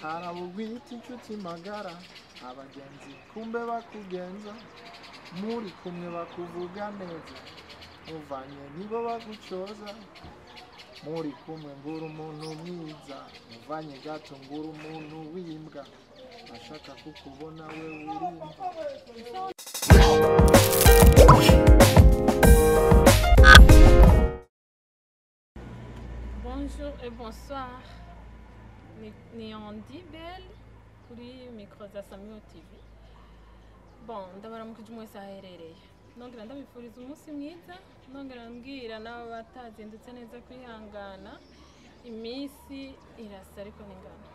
Hari abo wita inshuti magara, abagenzi kumbe bakugenza, muri kumwe bakuvuga neza, muvanye nibo bagucoza. Muri kumwe ngura umuntu mwiza, muvanye gato ngura umuntu w'imbwa, ashaka kukubona we urimba. Bonjour et bonsoir. Ni Andy Bell kuri micro za Samuel TV. Bon, ndabaramukije umwe wese aho aherereye. Nongera ndabifuriza umunsi mwiza, nongera mbwira n'abatazindutse neza kwihangana, iminsi irasa ariko ningana.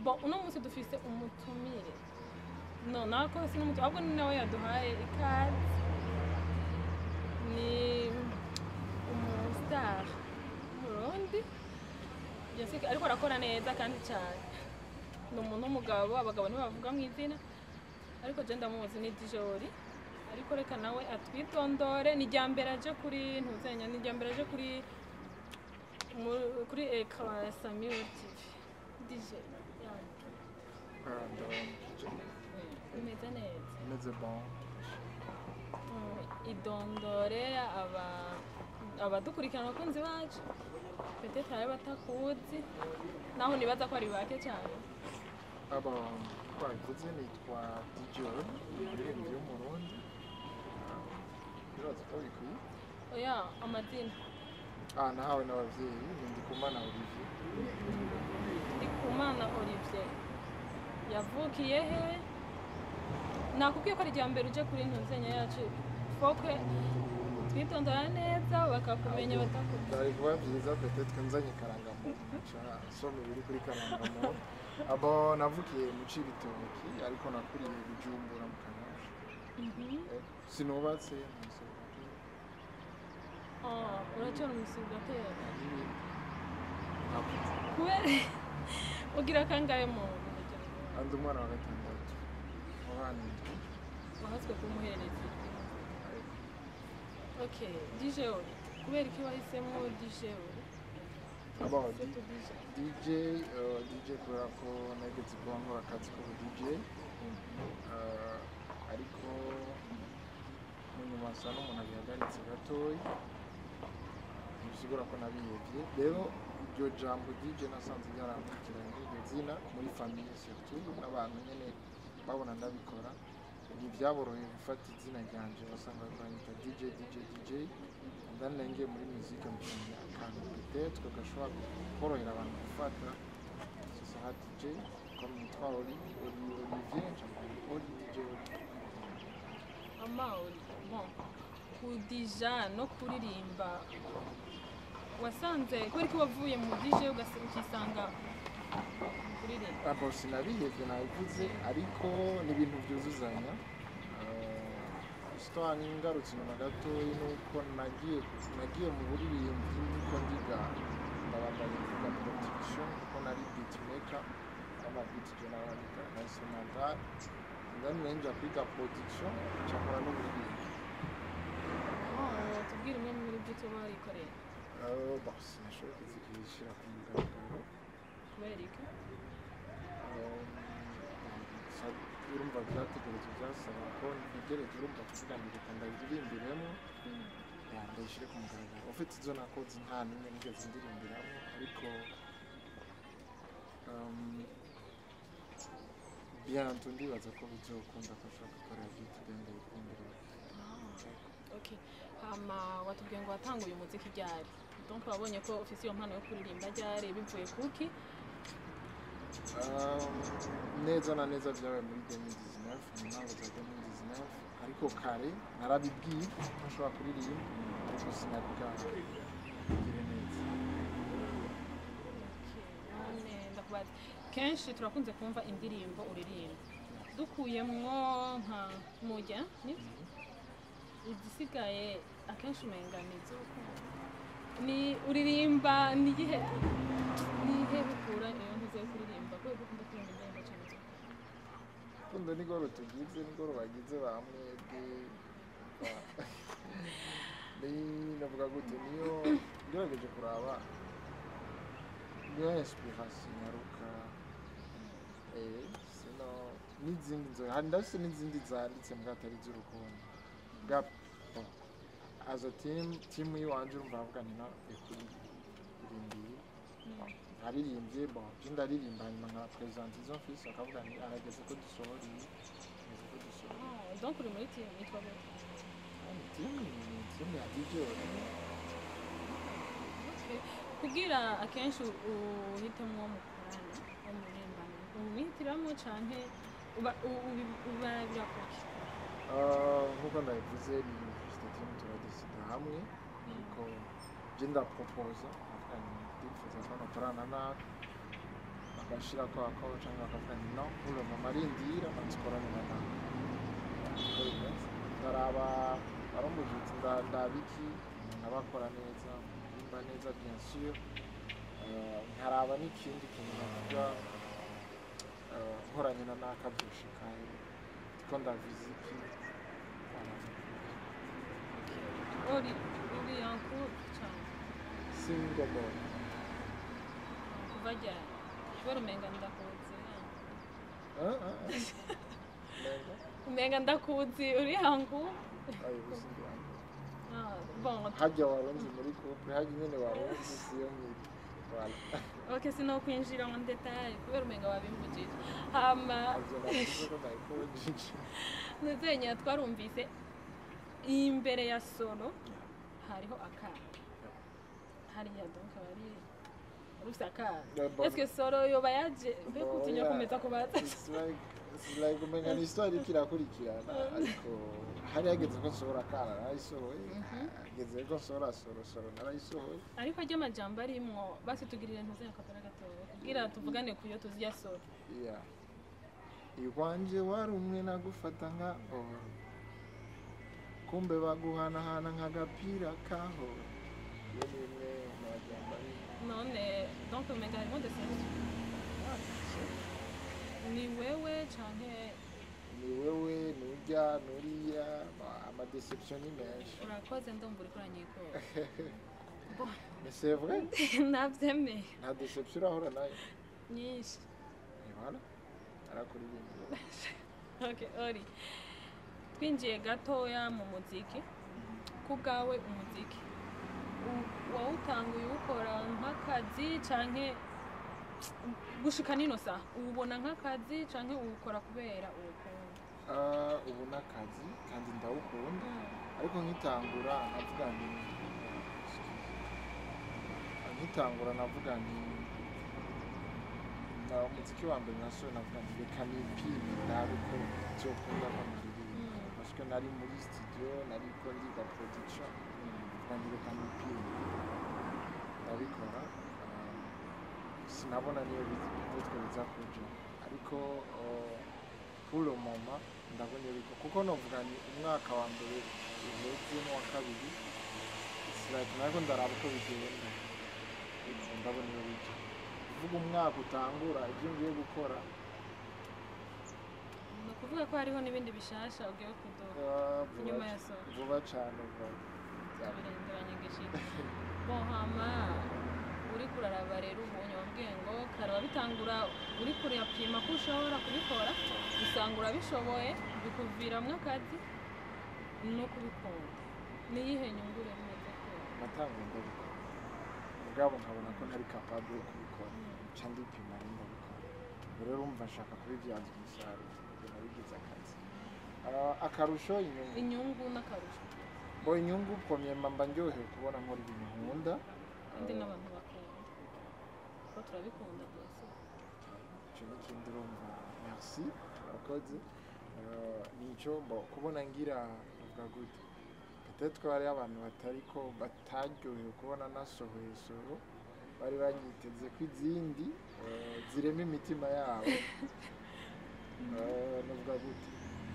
Bon, uno munsi dufise umutumire. No, nako si n'umutumire, ahubwo ni nawe yaduhaye ikaze. Ni umustar w'Umurundi. Jessica ariko arakora neza kandi cyane. Ni umuntu w'umugabo, abagabo ntibavuga mu izina, ariko je ndamuzi ni DJ Oli. Ariko reka nawe atwitondore, ni irya mbere aje kuri ntuzenya, ni irya mbere aje kuri écran ya Samuel TV. DJ Ndabaramukije. Umeze neza? Meze bon. Idondore abadukurikirana, abakunzi bacu. Peut-être hari abatakuzi, naho nibaza ko ari bake cyane. Aba twabivuze, nitwa DJ Oli, umuririmbyi w'Umurundi. Biraza ko bikwiye. Oya, amazina. Ah, nahawe n'abavyeyi ni Ndikumana Olivier. Ndikumana Olivier yavukiye he? Nakubwiye ko ari irya mbere uje kuri ntuzenya yacu, fokwe twitondora neza bakakumenya batakumenya. Byari kuba byiza peut-être nzanye karangamuntu nca nsoma ibiri kuri karangamuntu. Abo navukiye mu Cibitoki, ariko nakuriye Bujumbura mu Kanyosha. Sinubatse, nta. Ah, uracyari umusiribateri? N'ibindi navuze. Kubera ugira kangahe mu muryango? Andi umwana wa gatandatu mu bana indwi. Wahatswe kumuhereza. Okay, DJ Oli, kubera iki wahisemo DJ Oli? Abo Surtout DJ. DJ, DJ kubera ko nageze kuba nkora akazi k'ubu DJ, ariko mu nyuma nsa n'umuntu abihagaritse gatoya, ntibisigura ko nabihevye. Rero iryo jambo DJ nasanze ryarankurikiranye, iryo zina, muri famille surtout, n'abantu nyene babona ndabikora, ntibyaboroheye gufata izina ryanje, basanga banyita DJ, DJ, DJ. And then ngiye muri musique mbonye akantu peut-être gashobora korohera abantu gufata, ce sera DJ, comme nitwa Oli, Oli Olivier, nca Oli DJ Oli. Ama Oli, bon, kudija no kuririmba wasanze, kubera ko wavuye mu DJ ukisanga mu kuririmba? Abo sinabihevye, nabivuze, ariko ni ibintu byuzuzanya. Histoire ngarutse inyuma gatoyi, nuko nagiye mu buririmbyi niko ndiga, ndabandanya ndiga production, kuko nari beatmaker, ama beat je nabandika na instrumental, and then ninja kwiga production, nca n'uburirimbyi. Oh, tubwire imwe muri byo tuba warikoreye. Bon, sinashoboye kuzishyira ku mugaragaro. Kubera iki? Urumva byategerezwa, byasaba ko ntegereze, urumva kuvuga ngo reka ndabiririmbiremo, ndayishyire ku mugaragaro. Ufite izo nakoze nta n'imwe nigeze ndirimbiramo, ariko bientôt ndibaza ko bizokunda ko nshobora gukora beat then ndayikundira. Okay, hama watubwiye ngo watanguye umuziki ryari? Donc wabonye ko ufise iyo mpano yo kuririmba ryari, bivuye kuki? Neza na neza byabaye muri 2019, mu ntango za 2019, ariko kare narabibwiye ko nshobora kuririmba, ariko sinabibwira neza. Okay, none ndakubaza, kenshi turakunze kumva indirimbo uririmba, dukuyemwo nka mujya nibyo, izisigaye akenshi umenga ni iz'urukundo. Ni uririmba nigihe nihe ukura iyo ntuze yo kuririmba, kubera ko ukunda kuririmba indirimbo cyane z'urukundo? Urukundo nirwo rutugize, nirwo rubagize bamwebwe. Ni navuga gute, niyo ngerageje kuraba, niyo inspiration nyaruka. N'izindi nzoga hari, ndafise n'izindi zanditse mbwa atari iz'urukundo bwa. Bon, as a team, team yiwanje, urumva bavuga nti no ekuri irindiye nkaririmbye. Bon, je ndaririmba, hanyuma nka presenta izo mfise, bakavuga nti arageze ko dusohora iyi, arageze ko dusohora iyi. Ah, donc uri muri team yitwa gute? Ah, ni team ya DJ Oli. Okay. Kugira akenshi uhitemo uwo mukorana, uwo muririmbana, umwihitiramo canke ubarabira kuki? Ah, nkuko ndabivuze, ni juste team, turadesida hamwe, ariko je ndaproposa, nkavuga nti ndifuza ko nakorana nawe, bagashirako ako canke bakavuga nti no, pour le moment arindira manze ukorane na nawe. Niko bimeze. Ndaraba arambujije, ndaba iki umuntu aba akora neza, aririmba neza, bien sûr. Nkaraba n'ikindi kintu navuga, nkoranye na naka vyoshika ndiko ndaviza iki. Voilà. Uri en couple cane? Single boy. Kuva ryari? Kubera umenga ndakuzi. Ah, ah, ah. Menga? Umenga ndakuzi uri en couple. Ayo, ubu sindi wanjye. Ah, bon. Harya warunzi muri couple, harya nyene warunzi siyo nkiri. Voilà. Ok, sinokwinjira mu détail kubera umenga wabimbujije. Hama Ivyo navuze ko nabikubujije. Ntuzenya twarumvise imbere ya solo hariho akana hariya, donc bari ufise akana. Yeah, bon. Est-ce que solo yoba yaje mbega utinya Oya, kumeza kubaza? It's like umenga ni histoire iriko irakurikirana, ariko hari hageze ko nsohora akana narayisohoye, hageze ko nsohora solo, solo narayisohoye. Ariko aryo majambo arimwo, basi tugirire ntuzenya kapera gatoya kugira tuvugane kuyo tuzi ya solo. Yeah. Iwanje wari umwe, nagufata nka oro, kumbe baguhanahana nk'agapira kaho. Iyo ni imwe mu majambo arimwo. None donc umenga harimo déception, ni wewe canke? Ni wewe, nurya nuriya, amadéception ni menshi. Urakoze, ndumva uriko uranyikora. Mais c'est vrai. Navyemeye. Nta déception urahura nayo? Nyinshi. Et voilà, arakuririmba. Okay, Ori, twinjiye gatoya mu muziki. Ku bwawe umuziki wawutanguye uwukora nk'akazi canke gushika nino saha uwubona nk'akazi canke uwukora kubera uwukunda? Ah, ubu ni akazi kandi ndawukunda, ariko nkitangura navuga nti, nkitangura navuga nti na umuziki wa mbere nasohoye, navuga nti reka nipime ndabe ko nzokunda ko naririmba, parce que nari muri studio, nariko ndiga production, navuga nti reka nipime, ndabikora. Ah, sinabona niyo peut-être biza kuja, ariko pour le moment ndabona iyo biko, kuko novuga ni umwaka wa mbere uheze n'uwa kabiri, it's like nariko ndaraba uko bigenda, ariko ndabona iyo bija. Kuvuga umwaka utangura ibyo ngiye gukora. Ni ukuvuga ko hariho n'ibindi bishasha ugiye kuduha vuba inyuma ya solo? Vuba cane, vuba. Tubirinduranye igishika. Bon, hama uriko uraraba rero, ubonye wambwiye ngo kare wabitangura uriko urapima ko ushobora kubikora, usanga urabishoboye, bikuviramwo akazi no kubikunda. Niyihe nyungu rero umaze kubona? Natanguye ndabikora, mugabo nkabona ko ntari capable yo kubikora, nca ndipima rero ndabikora. Ubu rero urumva nshaka kubibyaza umusaruro, ubwo nabigize akazi. Ah, akarusho, inyungu. Inyungu n'akarusho. Bo, inyungu, premièrement mba ndyohewe kubona nkora ibintu nkunda. Kandi n'abantu bakunda, kuko turabikunda byose. Ico n'ikindi, urumva, merci, urakoze. Nico mbo kubona ngira uvuga gute, peut-être ko hariho abantu batariko bataryohewe kubona nasohoye solo, bari banyiteze ko izindi zirema imitima yabo. Novuga gute,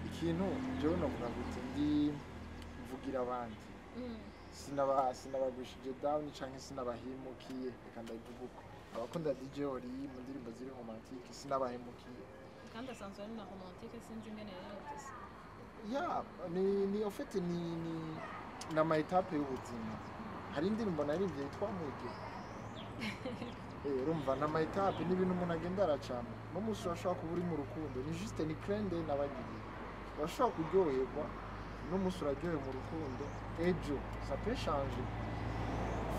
ikintu jewe novuga gute, ndi mvugira abandi, sinabagwishije down canke sinabahemukiye, reka ndabivuga uko. Abakunda DJ Ori mu ndirimbo ziri romantique, sinabahemukiye. Kandi asanzwe ari na romantique, sinzi ingene yabivuze. Ya, ni en fait ni n'ama étape y'ubuzima. Hari indirimbo naririmbye yitwa Muge. Urumva n'ama étapes, n'ibintu umuntu agenda aracamo. N'umunsi urashobora kuba uri mu rukundo, ni juste ni clin d'œil nabagiriye. Urashobora kuryoherwa, n'umunsi uraryohewe mu rukundo, ejo ça peut changer.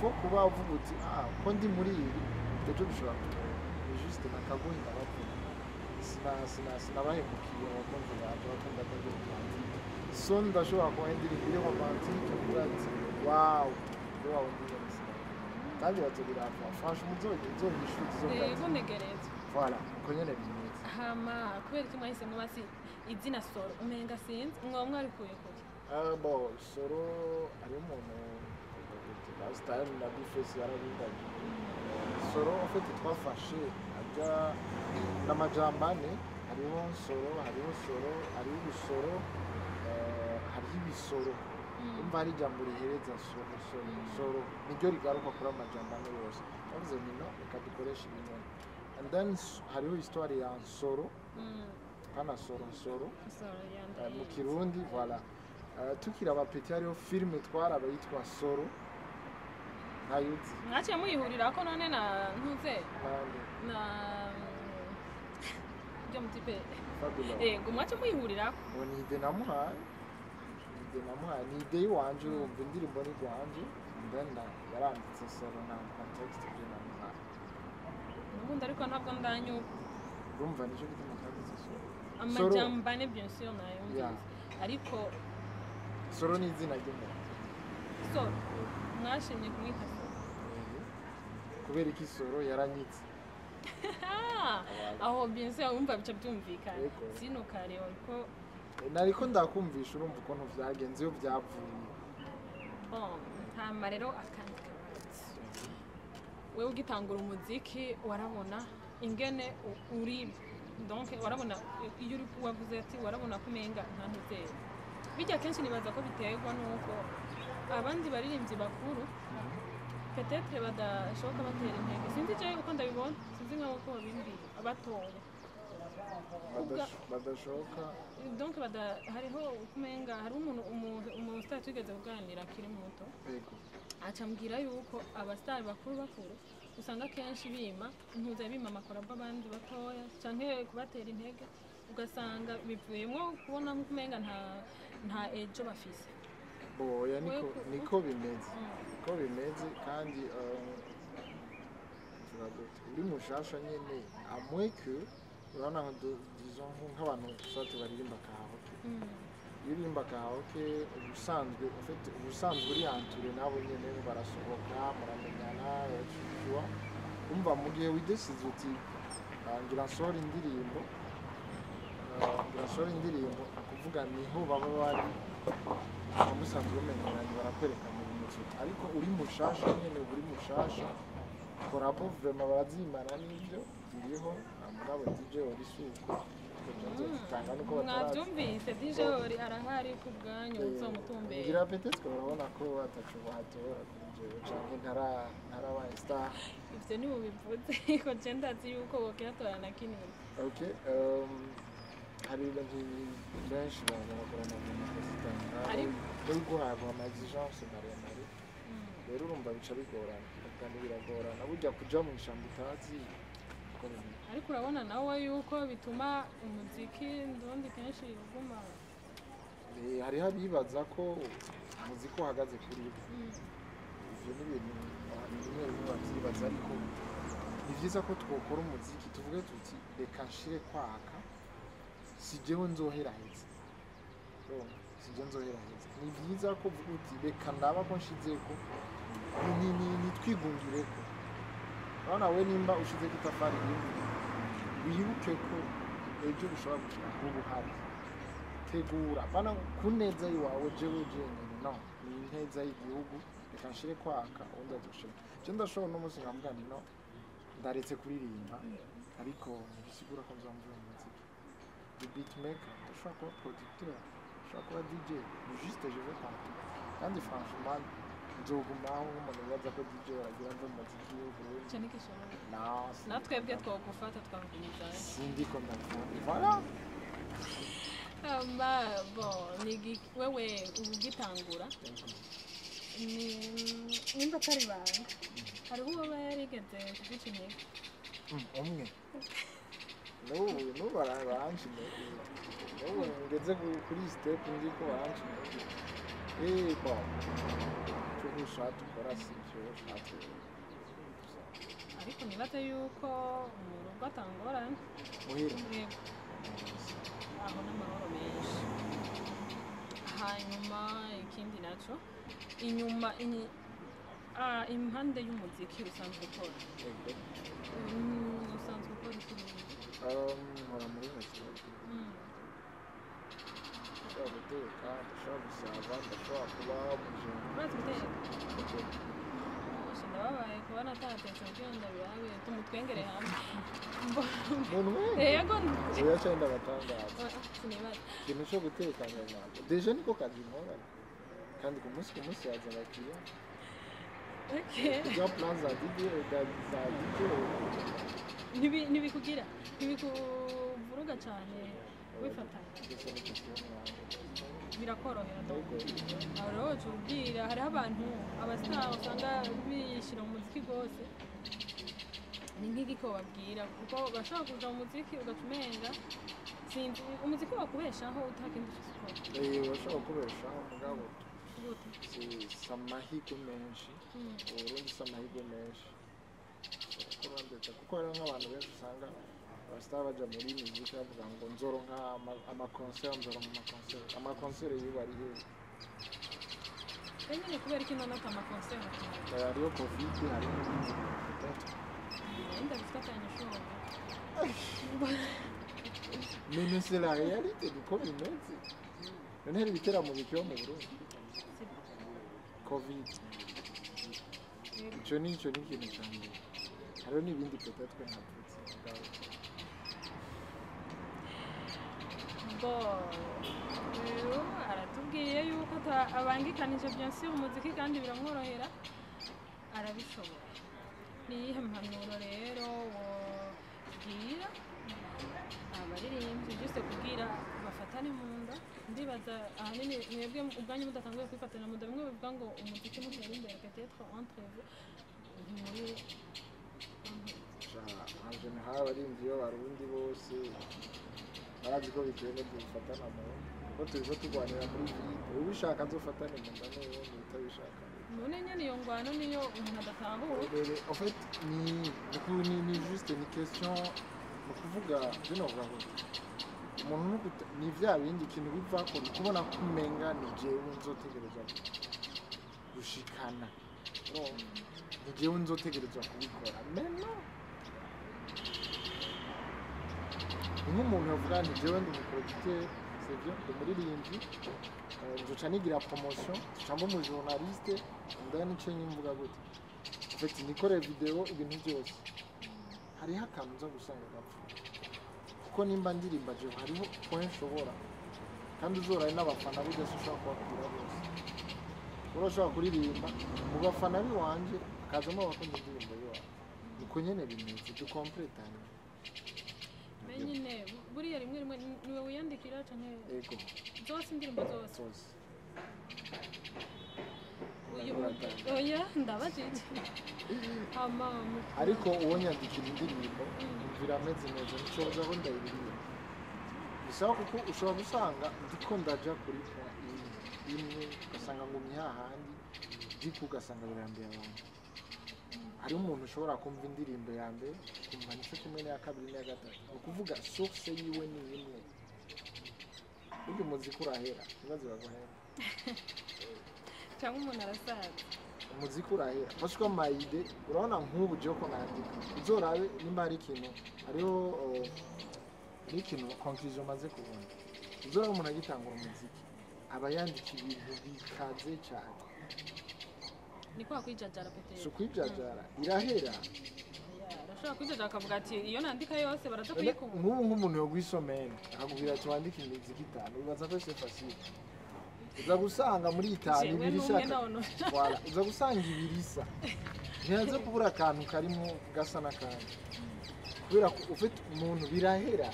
Faut kuba uvuga uti: "Ah, ko ndi muri ibi, ejo bishobora kuba." Ni juste nakagohe ndabavuga, sinabahemukiye abakunzi banje bakunda ko ndi romantique. So ndashobora kuba indirimbo iri romantique, mvuga ati: "Wow, ni wa wundi nyene." Sinari kandi bazobirava, franchement uzonyishura, uzovuga ati Yego, ntegerezwa. Voilà, uko nyene bimeze. Hama kubera iki mwahisemo basi izina Soro? Umenga sinzi mwaba mwarikuye kuki? Ah, bon, Soro hariho umuntu last time na B-Face yarabimbagiye. Soro en fait twafashe ajya n'amajambo ane: hariho nsoro, hariho soro, hariho ubusoro, hariho ibisoro. Umva, hari ijambo rihereza soro, soro, soro, niryo rigaruka kuri amajambo ane yose. Bavuze ni no reka dukoreshe ibinyoni. And then hariho histoire ya nsoro, pana soro, nsoro. Soro. Mu Kirundi, voilà. Tukiri aba petits hariho filime twaraba yitwa Soro, ntayuzi? Mwaciye muyihurirako none na ntuze? Nande? Na ryo mutipe. Fabulous. Yego, mwaciye muyihurirako. Ngo ni idée namuhaye, ni idée namuhaye, ni idée y'iwanje. Urumva indirimbo ni rwanje, and then yaranditse Soro na context ibyo namuhaye. N'ubundi ariko ntabwo ndanyuka. Urumva nicyo gituma twanditse Soro. Amajambo ane, bien sûr nayumvise. Yeah. Ariko Soro ni izina ry'umuntu. Soro mwashimye kumwita Soro? Kubera iki? Soro yaranyitse. Ah, aho bien sûr wumva bica byumvikana. Yego. Sino kare wariko Nariko ndakumvisha, urumva ukuntu vyagenze iyo byavuye. Bon, hama rero akandi kabazo: wewe ugitangura umuziki warabona ingene uri, donc warabona iyo uri, wavuze ati warabona ko umenga nta ntuzera bijya. Kenshi nibaza ko biterwa nuko abandi baririmbyi bakuru peut-être badashoboka batera intege. Sinzi jewe uko ndabibona, sinzi nk'abo ko babimbwiye abatoya. Badashoka? Donc hariho ukumenga hari umuntu umusitari twigeze kuganira akiri muto, aca ambwira yuko abasitari bakuru bakuru usanga kenshi bima ntuze, bima ama collabo abandi batoya canke kubatera intege, ugasanga bivuyemwo kubona nk'ukumenga nta ejo bafise. Boya, niko niko bimeze. Niko bimeze kandi tuvuga gute, uri mushasha nyene amwe que urabona nka disons nk'abantu soit baririmba karaoke. Iyo uririmba karaoke, ubusanzwe en fait ubusanzwe uri entouré nabo nyene, barasohoka, muramenyana, tu vois. Umva, mu gihe widesize uti: "Ah, ngira nsohora indirimbo, ngira nsohora indirimbo", ni ukuvuga niho baba bari, muba musanzwe mumenyeranye, barakwereka mu muziki. Ariko uri mushasha nyene, uba uri mushasha, collabo vraiment barazimana, n'ibyo biriho. Mugabo DJ ori suko nzozitanga nuko batarazi. Mwabyumvise, DJ Ori arahari ku bwanyu, uzomutumbera. Ngira peut-être barabona ko ataco batora kuri jewe canke ntarabaye star. Ivyo ntibubivuze ko je ndazi yuko bokiyatora na kinini. Okay, hari ibintu benshi baragorana mu kuzitanga muri guhabwa ama exigence maremare. Rero urumva bica bigorana kandi biragorana burya kuja mu ishamba utazi uko bimeze. Ariko urabona nawe yuko bituma umuziki ndundi kenshi uguma Hariho abibaza ko umuziki uhagaze kuri bo. Ivyo ni ibintu abantu bimwe bimwe bavyibaza, ariko ni vyiza ko twokora umuziki tuvuge tuti: "Reka nshire kwaka, si jewe nzoheraheza." Urumva? Si jewe nzoheraheza. Ni vyiza ko uvuga uti: "Reka ndaba ko nshizeko." Nitwigungireko. Urabona we, nimba ushizeko itafari rimwe, wibuke ko ejo bishobora gushika kuba uhari. Tegura apana ku neza yiwawe, jewe jenyine, no ni inteza y'igihugu. Reka nshire kwaka, ubundi azoshira. Je ndashobora uno munsi nkavuga nti: "No ndaretse kuririmba", ariko ntibisigura ko nzamvura umuziki. Ndi beatmaker, ndashobora kuba producteur, ndashobora kuba DJ, ni juste je vais partout. Kandi franchement nzogumaho nk'umuntu wibaza ko DJ baragira mve mu muziki w'Uburundi. Ico ntigishoboka. No. Natwebwe twogufata twakugumizayo. Sindiko ndavuga, voilà. Hama bon, wewe ubu ugitangura Nimba atari ibanga, hariho uwo aba yarigeze kuguca intege? Umwe n'ubu baranca intege. N'ubu ngeze kuri iyi step ndiko baranca intege. Bon, icyo ushatse ukora si icyo ushatse gusa. Ariko nibaze yuko mu rugo atangorane. Muhira? Yego, aho n'amahoro menshi. Hanyuma ikindi naco, inyuma impande y'umuziki usanzwe ukora? Yego. Usanzwe ukora iki? Nkora muri restaurant. Ndashobora guteka, ndashobora gusaba, ndashobora kuba umujene. Urazi guteka? Bose ndababaye kubona atatetse kugira ngo ndabirabe, tumutwengere hamwe. Umuntu wese? Yego. Oya, cyane ndabatangaza. Sinibaza. Ikintu cyo guteka ntabwo déjà niko kazi nkora, kandi ku munsi ku munsi haza abakiriya. Kurya plan za DJ, za DJ. Ntibikugira, ntibikuvuruga cyane wifatanya? Byose ni question yanjye. Birakorohera donc? Yego. Aho rero woca ubwira, hariho abantu, abastar, usanga bishyira mu muziki rwose. Ni nk'igiko babwira, kuko bashobora kuja mu muziki ugaca umenga sinzi, umuziki wakubeshaho utakindi ufise ukora. Urashobora kubeshaho, mugabo Gute? si amahirwe menshi. Uburundi si amahirwe menshi kurondeza, kuko hariho nk'abantu benshi usanga abastar baja muri muziki bavuga ngo nzoronka amaconcert, nzoronka amaconcert. Amaconcert y'ubu ari hehe? Nyine kubera iki none ata amaconcert? Hariho Covid, hariho n'ibindi bintu peut-être. Ndabifatanya ushoboye. Mais c'est la réalité, niko bimeze. None hari ibiteramo bikiba mu Burundi? Covid, ico ni ikintu ca mbere. Hariho n'ibindi peut-être ntavutse, mugabo. Bon, rero aratubwiye yuko abangikanije bien sûr umuziki kandi biramworohera, arabishoboye. Ni iyihe mpanuro rero wobwira abaririmbyi, juste kubwira bafatane mu nda? Ndibaza ahanini mwebwe ubwanyu mudatanguye kwifatana mu nda, bimwe bivuga ngo umuziki mutera imbere, peut-être entre vous ntimuri. Sha, en général abaririmbyi b'Abarundi bose barazi ko bikenewe dufatana mu nda, kuko turiko turwanira muri vide. Ubishaka azofatane mu nda n'uwundi, utabishaka. None nyene iyo ngwano niyo umuntu adatahura. En fait, ni juste ni question, ni ukuvuga je novuga ngo umuntu ni vya bindi ikintu bivako, ni kubona ko umenga ni jewe nzotegerezwa gushikana. Urumva? Ni jewe nzotegerezwa kubikora. Mais non, ni nk'umuntu yavuga nti jewe ndi umuproducteur, sivyo, ndi umuririmbyi, nzoca nigira promotion, nzoca mba umujournaliste, ndani nice nyimvuga gute. En fait, nikore video, ibintu byose. Hariho akantu nza gusanga gapfa, kuko nimba ndirimba jewe hariho point nshobora, kandi uzoraye n'abafana burya si ushobora kubabwira bose. Urashobora kuririmba mu bafana biwanje hakazamo abakunda indirimbo yiwawe. Niko nyene bimeze, dukompletanye. Mais nyine buriya rimwe rimwe niwe wiyandikira canke? Ego. Zose, indirimbo zose? Zose. Uyu oya, ndabajije hama Ariko uwo nyandikira indirimbo imvira ameze neza, nshoboza ko ndayiririmba bisaba, kuko ushobora gusanga ndiko ndaja kuri point imwe, ugasanga ngumye hahandi diko, ugasanga birambiye abantu. Hariho umuntu ushobora kumva indirimbo ya mbere kumva nico kimwe n'iya kabiri n'iya gatatu, ni ukuvuga source yiwe ni imwe. Burya umuziki urahera, ntibaze baguhera. Cyangwa umuntu arasaza. Umuziki urahera parce que ama idées, urabona nk'ubu jewe ko nandika, uzorabe nimba hari ikintu, hariho hariho ikintu, conclusion maze kubona: uzorabe umuntu agitangura umuziki aba yandika ibintu bikaze cyane. Ni kwa kwijajara peut-être. Si ukwijajara, irahera. Arashobora kwijajara akavuga ati iyo nandika yose baraza kuyikunda. Nk'ubu nk'umuntu yoguha isomeni akakubwira ati wandike imiziki itanu, wibaza ko c'est facile? Uza gusanga muri itanu Jewe ibiri n'umwe ishaka nawe. Voilà, uza gusanga ibiri isa, ntihaze kubura akantu karimo gasa n'akandi, kubera ko ufite umuntu birahera,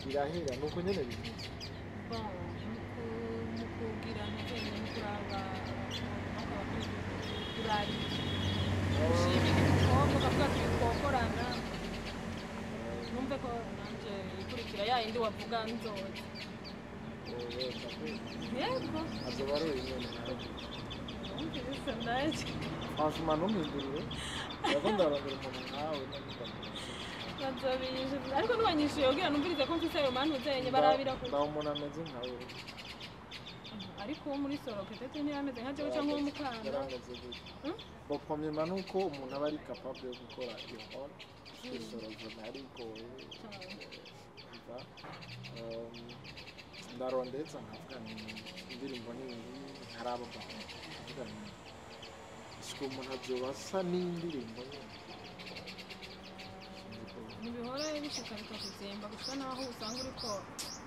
birahera, ni uko nyene bimeze. Bon, mu kugira ntege, mu kuraba Byari ushima igikoko ukavuga ati twokorana, numve ko nanje ikurikira ya yindi wavuga nzoza. Yego. Azoba ari uyu nyene naragiye. Numvise ndaje. Franchement, ntumpindurire, ndako ndarondera umuntu nkawe none ndamurondera. Bazobiyishe, ariko ntiwanyishuye kugira numvirize ko mfise ayo mantu zenye barabira kure. Ndaho umuntu ameze nkawe. Ariko uwo muri soro peut-être ntiyameze nka jewe canke uwo mukanda. Yarameze gute? Hmm? Bon, premièrement, nuko umuntu aba ari capable yo gukora iyo rôle, parce que soro vraiment arigoye. Umva, ndarondetse nkavuga nti indirimbo ni iyi, nkaraba ba nkavuga nti siko umuntu azoba asa n'indirimbo nyene. Sinzi ko Ntibihora bishika bikakuzimba gusa naho usanga uriko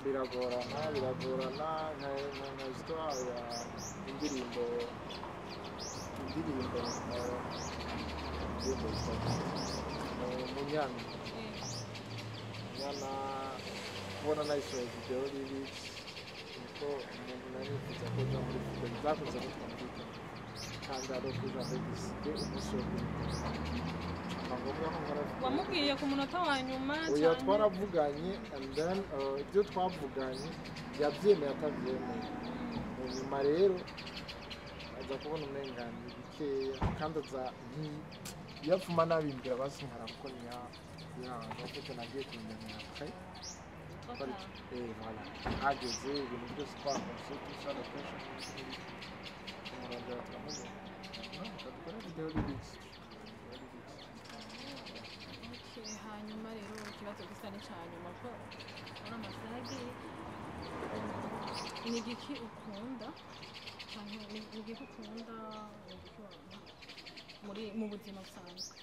biragorana, biragorana nka histoire ya indirimbo yitwa Munyana. Munyana, kubona nayisohoye video lyrics, niko umuntu nari nifuza ko aja muri video byakunze ko twumvikana, kandi alors que j'avais décidé umunsi wo kubikora caba ngombwa ko nkora video. Wamubwiye ku munota wa nyuma Oya. Canke? Twaravuganye and then ibyo twavuganye yabyemeye atabyemeye. Mu nyuma rero aza kubona umengani bikeya, kandi aza ntiyapfuma nabimbwira, basi nkaraba uko niyanga afite nagiye kubimenya après. Trop tard. Et voilà, hageze ibintu byose twakoze, tout ça, location, tumurondera, turamubona, no reka dukore video lyrics, video lyrics. Okay, hanyuma rero ikibazo gisa n'icya nyuma ko ari amasaha agiye. Ni igiki ukunda canke ni igiki ukunda, ni igiki wanga muri mu buzima busanzwe?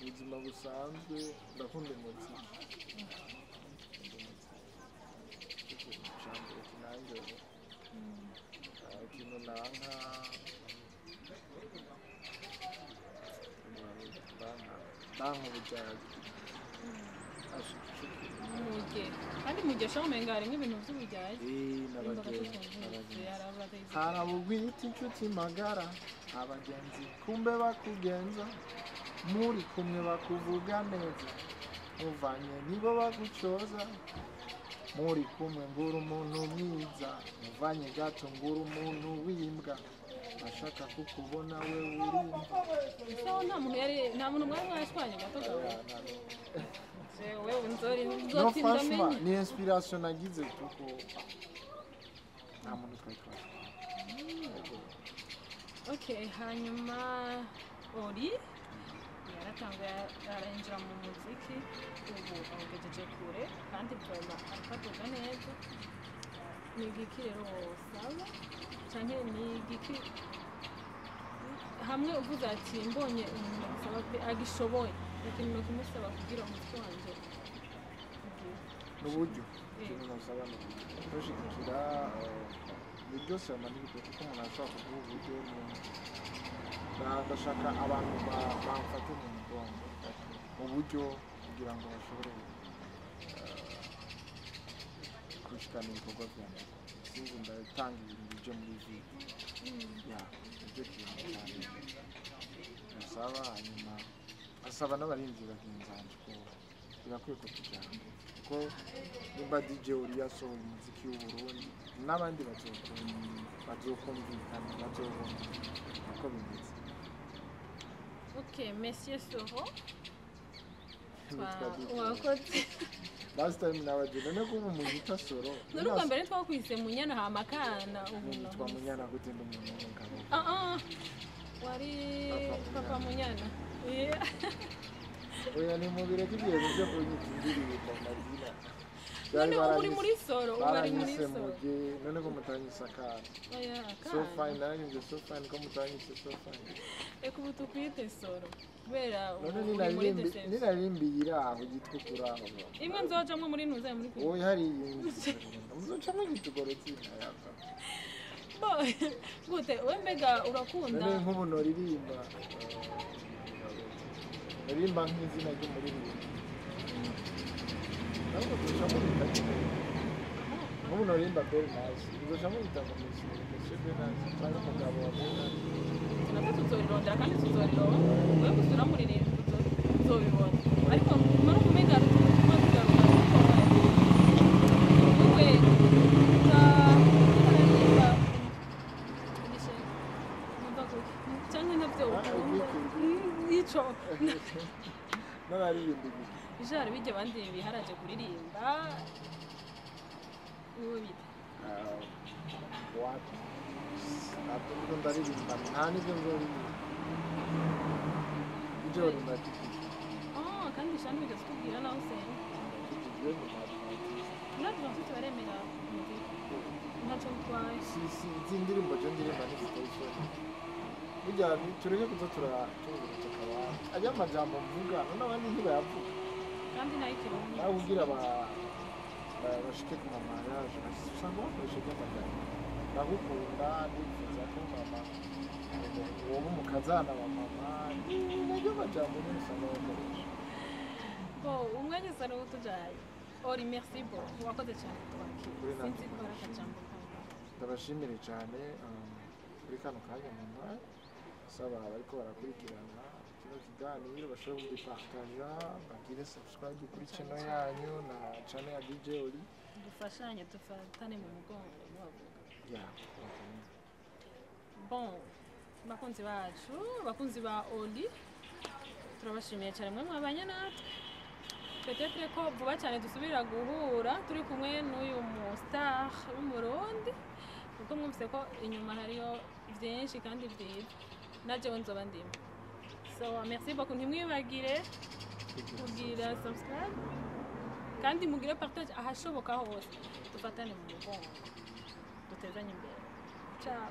Ubuzima busanzwe ndakunda umuziki, ndakunda umuziki. Ico kintu ca mbere kinanjyohera. Ikintu nanka, ndanka uburyarya. Asha, ico kintu. Muge kandi mugesha umenga harimwo ibintu vy'uburyarya. Eh, n'abagenzi, n'abagenzi. Hari abo inshuti magara, abagenzi kumbe bakugenza, muri kumwe bakuvuga neza, muvanye nibo bagucoza. Muri kumwe ngura umuntu mwiza, muvanye gato ngura umuntu w'imbwa, ashaka kukubona we urimba. Sawa, nta muntu yari, nta muntu mwari mwashwanye gato gawe? Jewe nzori No. nzotinda. Franchement, Menye. ni inspiration nagize tuko nta muntu twari twashwanye. Okay, hanyuma Ori yaratanguye arinjira mu muziki, ubu awugejeje kure kandi vraiment ariko aduga neza. Ni igiki rero wosaba canke ni igiki hamwe uvuze ati mbonye umuntu asaba pe agishoboye, ikintu nokimusaba kugira umuziki wanje ugire? N'uburyo. Ikintu nosaba ni uburyo kushigikira. Ni byose bamara kuko umuntu ashobora kuguha uburyo. Ndashaka abantu bamfate mu mugongo mu buryo kugira ngo bashobore gushikana ibikorwa byanjye, sinzi ndatanga ibintu bije muri vide ya ibyo kintu cyane nasaba. Hanyuma asaba n'abarinzi bagenzi banjye ko birakwiye ko tujyana, kuko nimba DJ uri yasohoye umuziki w'Uburundi, n'abandi bazokumvikana, bazobona uko bimeze. Ok, Monsieur Soro. Nitwa DJ. Wakoze. Last time nabaje none ko ubu munyita Soro. None ubwa mbere twakwise Munyana hama akana ubu. Nitwa Munyana gute ndi umuntu w'umugabo? Ah ah, wari Papa. Papa Munyana. Yeah. Oya, ni mubireke ibyo bintu byo kunyita indirimbo amazina. None ubu uri muri Soro, ubu ari muri Baranyise Soro. Muge, none ko mutanyise akana? Oya. So Akana. fine, naranyumvye so fine, ko mutanyise so fine? Reka ubu tukwite Soro kubera ubu None uri muri deception. ninaririmbiye iraho yitwa ukuraho. Imwe nzojamwo muri ntuzaye muri kwiga. Oya, hari iyindi muzocamo igitugorotsi ntayava. Bo, gute we mbega urakunda? None nk'ubu noririmba, noririmba nk'izina ry'umuririmbyi, ntabwo tuca mubita. Nk'ubu Nk'ubu noririmba Belle Nice, uzoca mubita ngo Monsieur Belle Nice cyangwa umugabo wa Belle Nice. Natwe tuzorirondera kandi tuzorironka. Wewe gusa uramuririmba, uzobibona, ariko muri kumenga tuma tugaruka dutoya wowe utaririmba numva gutya canke ntavyo ukunda ico. N'abaririmba ibiki? Ijari bijya abandi biharaje kuririmba niwe bita. Wapi, ntabwo ndiko ndaririmba, nta n'ibyo nzoririmba ibyo ndakijijwe. Ah, kandi shani wigeze utubwira nawe usenga. Ndakijijwe, ni Adventiste. Muri Adventiste baremera umuziki, ntacyo bitwaye. Si izi ndirimbo je ndirimba ntiziteye isoni. Burya tureke kuza turaturutuka abantu ajya amajambo mvuga, none abandi ntibayavuga. Kandi nayo ikirundi. Nawe ubwira bashike ku mamariage usanga bakoresha iby'amajambo ndagukunda, ndifuza ko mama woba umukazana wa mama, naryo majambo nyine usanga bakoresha. Bo umwanya usa n'uwutujaye. Ori, merci beaucoup, wakoze cyane kutwakira. Kuri natwe. Sinzi ko hari akajambo kawe. Ndabashimire cyane kuri kano kanya mama, saba abariko barakurikirana kino kiganiro bashobora kugipartaja, bagire subscribe kuri channel yanyu na channel ya DJ Oli. Dufashanye, dufatane mu mugongo ntibavuga. Ya. Bon, bakunzi bacu, bakunzi ba Oli, turabashimiye cyane mwe mwabanye natwe. Peut-être ko vuba cyane dusubira guhura turi kumwe n'uyu mu star w'Umurundi, kuko mwumvise ko inyuma hariyo byinshi kandi byiza, na jewe nzoba ndimo. So merci beaucoup, ntimwibagire kugira subscribe kandi mugire partage ahashoboka hose. Dufatane mu mugongo, dutezanye imbere. Ciao.